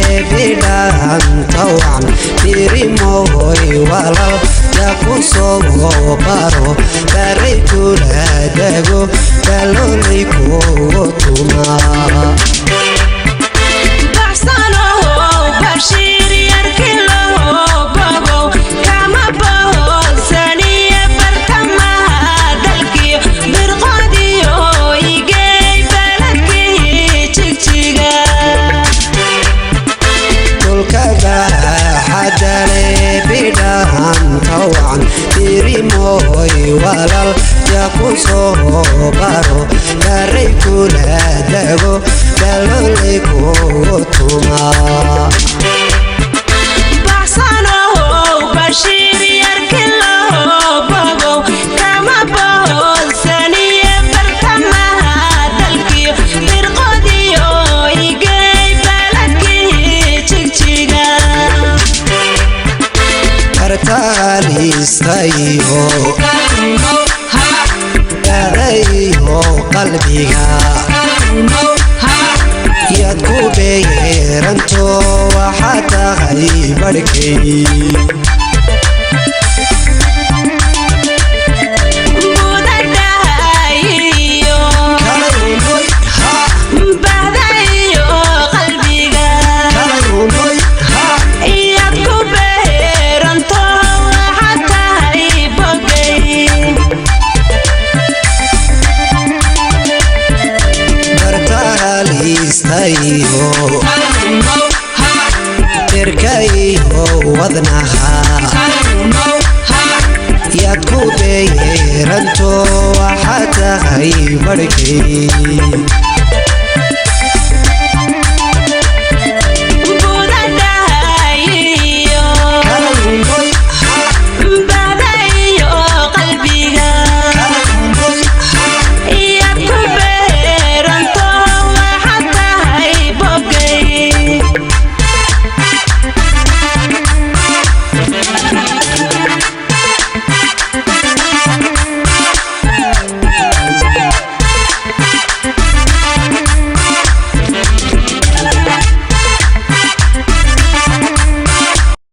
Bidhaanta wacan birimoy walal yaa ku soo baro baray kula dago baloolay kugu tumaa. Dhulka baaxadale bidhaanta wacan birimoy walal yaa ku soo baro baray kula dago baloolay kugu tumaa. Bartaalistayo dhacdayo qalbiga yaad ku beeranto waxaa tahay barhkay. Bartaalistayo irkayo wadnaha yaad ku beeranto waxaa tahay barhkay.